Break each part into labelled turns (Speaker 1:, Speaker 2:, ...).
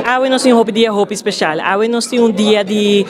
Speaker 1: Awe nos tin un hopi dia hopi special. Awe nos tin un dia di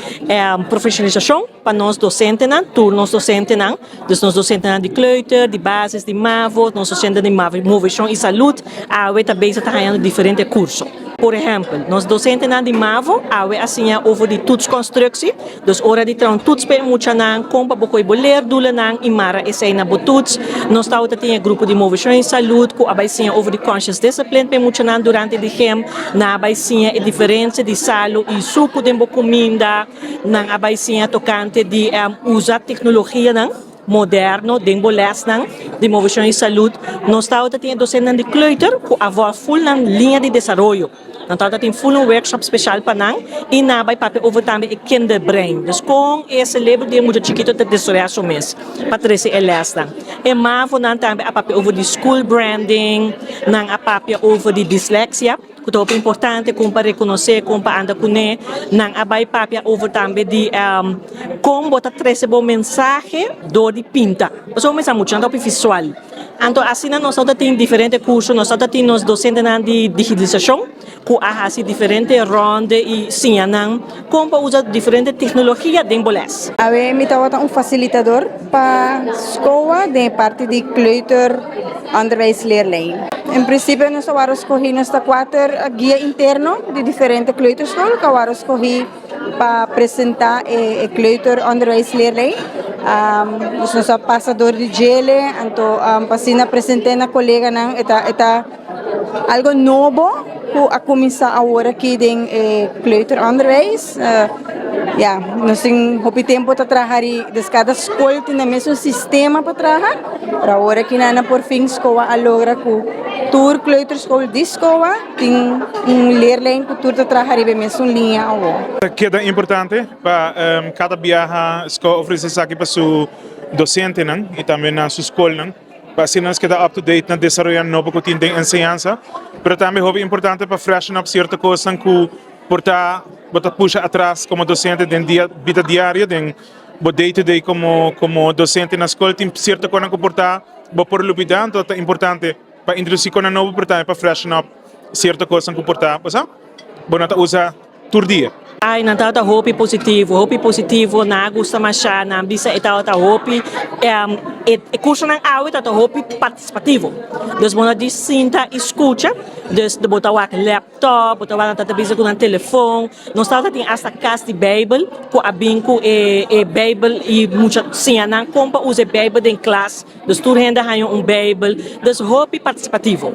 Speaker 1: profesionalisacion pa nos docentenan, tur nos docentenan. Dus nos docentenan di kleuter, di basis, di mavo, nos docentenan di movecion y salud, awe ta bezig ta hañando diferente curso. Por ehempel, nos docentenan di mavo awe a siña over di toetsconstructie, dus ora di traha un toets pa e muchanan, con pa bo coy bo leerdoelennan y mara esey na bo toets. Nos tabata tin e grupo di movecion y salud cu a bay siña over di conscious discipline pa e muchanan durante di gym. Nan a bay siña e diferencia di salo y sucu den bo cuminda. Nan a bay siña tocante di usa tecnologianan moderno den bo lesnan di movecion y salud. Nos tabata tin e docentenan di kleuter cu a word full nan liña di desaroyo. Nan tabata tin full un workshop special pa nan y nan a bay papia over tambe e kinderbrein. Dus con e celebro di e mucha chikito ta desaroya su mes pa trece e lesnan. E mavonan tambe a papia over di school branding, nan a papia over di dyslexia. Ku ta hopi importante kon pa rekonosé, kon pa anda kuné. Nan a bai papia over tambe di kon bo ta trese bo mensahe dor di pinta. Pasobra bo mester muchanan ta hopi visual. Anto asina nos ta tin diferente kurso, nos ta tin nos dosentenan di digitalisashon ku a hasi diferente ronde i siña nan kon pa usa diferente teknologia den bo lès.
Speaker 2: Awe mi tabata un fasilitador pa SCOA den e parti di kleuter onderwijsleerlijn. En principio nos a wòrdu skohí, nos ta kuater guia interno di diferente kleuterschool ku a wòrdu skohí pa presentá e kleuter onderwijsleerlijn. Dus nos a pasa dor di djele, anto pa asina present'é na koleganan e ta e ta algo nobo ku a kuminsá awor aki den e kleuteronderwijs. Ya, nos tin hopi tempu ta traha ri, des kada skol tin e mesun sistema pa traha, pero awor aki nan a por fin SCOA a logra ku tur kleuterschool di SCOA tin un leerlijn ku tur ta traha riba e mesun liña awor.
Speaker 3: Ta keda importante pa kada biaha SCOA ofrece esaki pa su docentenan y tambe na su scolnan pa asina nos keda up to date na desaroya nobo cu tin den enseñansa, pero tambe hopi importante pa freshen up cierto cosnan cu Por ta bo ta pusha atras komo dosente den dia bida diario, den bo day to day komo komo dosente na skol tin sierto konan ku por ta bo por lubida, anto ta importante pa introdusí konan nobo pero tambe pa freshen up sierto kosnan ku por ta bo sa bo no ta usa tur dia.
Speaker 1: Ay, nan tabata hopi positivo, hopi positivo, nan a gusta masha, nan bisa e tabata hopi, e cursonan awe tabata hopi participativo, dus bo no di sinta y scucha, dus bo ta wak lep. Tòp, bo ta wak nan ta ta bisa ku nan telefon. Nos tabata tin asta kas di Beibel ku a bin ku e e Beibel i mucha siña nan kon pa usa e Beibel den klas. Dus tur hende a haña un Beibel. Dus hopi partisipativo.